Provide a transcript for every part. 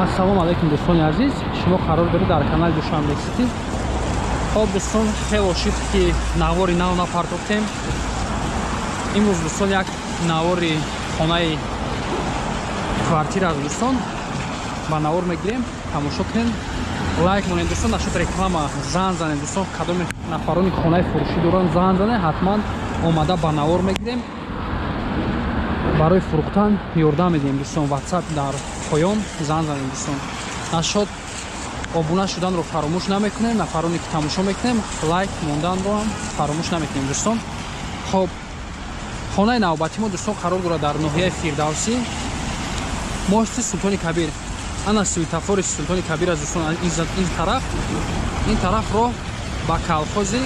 Ассалому алайкум дӯстони азиз, шумо қарор доред дар канали Душанбе Сити. Хоб дӯстон, хело шуд ки навори нав напартофтем. Имрӯз дӯстон як навори хонаи квартира аз дӯстон ба навор мегирем, тамошо кунед, лайк монед дӯстон, нашуд реклама зан занед дӯстон, кадоми нафарони хонаи фурӯшӣ доранд зан занед, ҳатман омада ба навор мегирем. Барои фурӯхтан ёрдам медиҳем дӯстон, WhatsApp дар поён зан занед дӯстон. Нашод обуна шуданро фаромӯш намекунем, нафароне ки тамошо мекунем лайк монданро ҳам фаромӯш намекунем дӯстон. Хоб хонаи навбатӣ мо дӯстон қарор дорад дар ноҳияи Фирдавсӣ, мости Султони Кабир. Ана светофори Султони Кабир аз дӯстон, ин тараф роҳ ба колхози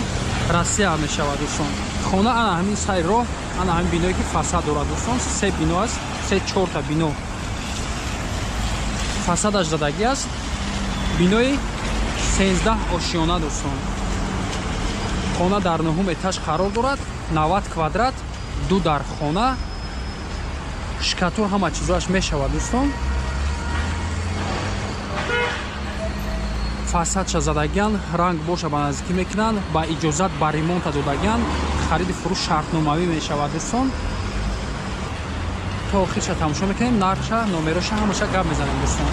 Россия мешавад дӯстон. Хона ана ҳамин сари роҳ, ана ҳамин биное ки фасад дорад дӯстон, се бино аст, се чорта бино фасадаш задагӣ аст. Бинои 13 ошиёна дӯстон. Хона дар нуҳум этаж қарор дорад, 90 квадрат, ду дар хона, шкатур ҳама чизоаш мешавад дӯстон. Фасадша задагиан, ранг боша ба наздикӣ мекунанд, ба иҷозат ба ремонта додагиан, хариди фурӯш шартномавӣ мешавад дӯстон. То охирша тамошо мекунем, нархша, номероша ҳамаша гап мезанем дӯстон.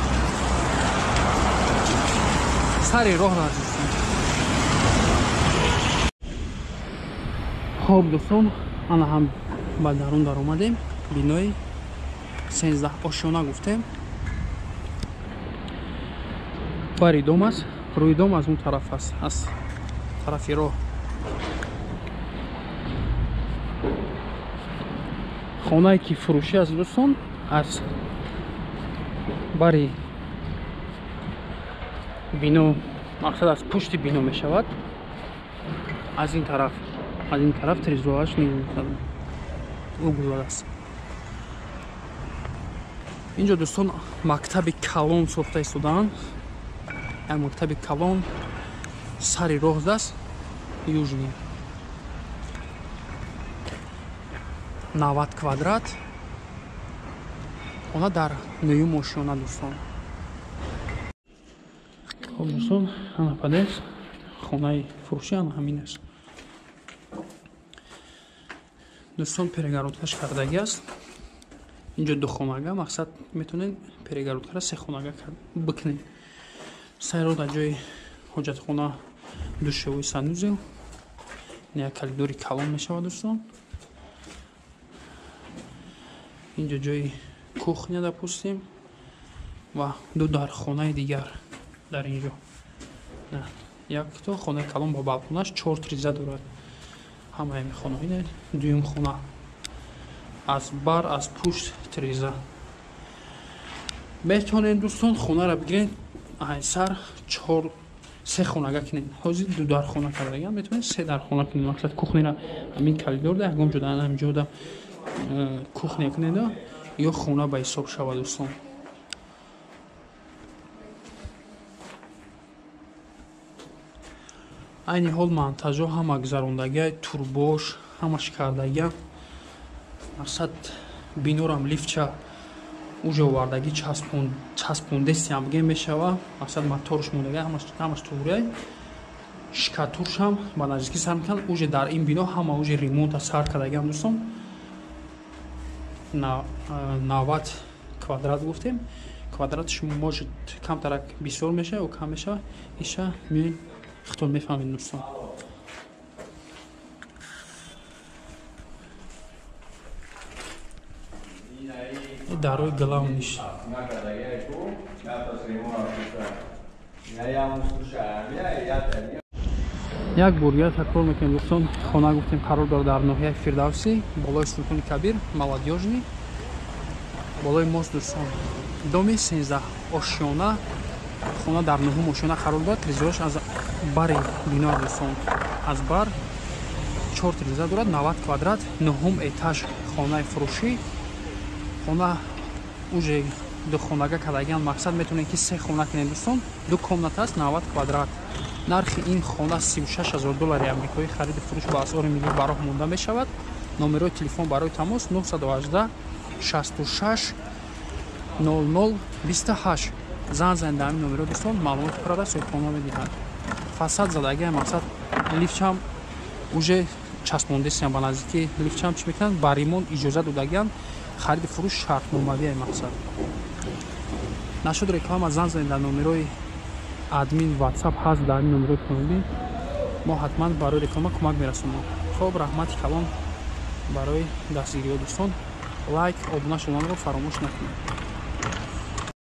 Сари роҳ дӯстон. Хоб дӯстон, ана ҳам ба дарун даромадем. Бинои 13 ошёна гуфтем. Бари дом аст, рӯи дом аз он тараф аст, аз тарафи роҳ. Хонае ки фурӯшӣ аст дӯстон, аз бари бино, мақсад аз пушти бино мешавад. Аз ин тараф трезоаш угл аст. Инҷо дӯстон мактаби калон сохта истодаанд. Як мактаби калон сари роҳ аст, Южный. 90 квадрат. Хона дар нӯюм ошёна дӯстон. Хоб дӯстон, ана падес хонаи фурӯшӣ ана ҳамин аст. Дӯстон перегородкаш кардагӣ аст. Инҷо ду хонага, мақсад метавонед перегородкара се хонага бикунед. Сайро дар ҷои ҳоҷатхона душевой санузел, як коридори калон мешавад дӯстон. Инҷо ҷои кухня допустим ва ду дархонаи дигар дар инҷо. Якто хонаи калон бо балконаш 4 триза дорад. Ҳамаи хонаҳо ина дуюм хона аз бар аз пушт триза. Метавонед дӯстон хонаро бигиред, сар 4-3 хонага кунед. Ҳозир ду дархона кардагиам, метавонед се дархона кунед. Мақсад кухняро ҳамин коридорда ягон ҷода ҳамин ҷода кухня кунед ё хона ба ҳисоб шавад дӯстон. Айни ҳол монтажҳо ҳама гузарондагия, турбош ҳамаш кардагия. Мақсад бинорам лифча уже овардагӣ часпондестиам бигем мешава. Мақсад моторш мондагия, ҳамаш туғрия. Шкатуршам ба наздикӣ сар мекунанд. Уже дар ин бино ҳама уже ремонта сар кардагиам дӯстон. 90 квадрат гуфтем. Квадратш может камтарак бисёр мешава ё кам мешава. Иша миён худтон мефаҳмед дӯстон. Дарои главниш. Як бор дигар такрор мекунем дӯстон, хона гуфтем қарор дорад дар ноҳияи Фирдавсӣ, болои Султони Кабир, Молодёжный, болои мост дӯстон. Доми 13 ошёна, хона дар нуҳум ошёна қарор дорад. Трезоаш аз бари бино дӯстон, аз бар 4 треза дорад, 90 квадрат, нуҳум этаж хонаи фурӯшӣ. Хона уже ду хонага кардагиан, мақсад метавонед ки се хона кунед дӯстон. Ду комната аст, 90 квадрат. Нархи ин хона 36 000 доллари амрикоӣ, хариди фурӯш ба асъори миллӣ ба роҳ монда мешавад. Номерои телефон барои тамос 918 66 00 28. Занг занед дар ҳамин номеро, дӯстон, маълумоти пурра соҳибхона медиҳад. Фасад задагиам, мақсад, лифчам уже часпондесиям, ба наздики лифчам чӣ мекунанд, ба ремонт иҷозат додагианд. Хариди фурӯш шартномавия. Мақсад, нашуд реклама, занг занед дар номерои админ, WhatsApp ҳаст. Дар ҳамин номерои поёнӣ мо ҳатман барои реклама кӯмак мерасонем. Хоб, раҳмати калон барои дастгириҳо, дӯстон. Лайк, обуна шуданро фаромӯш накунед.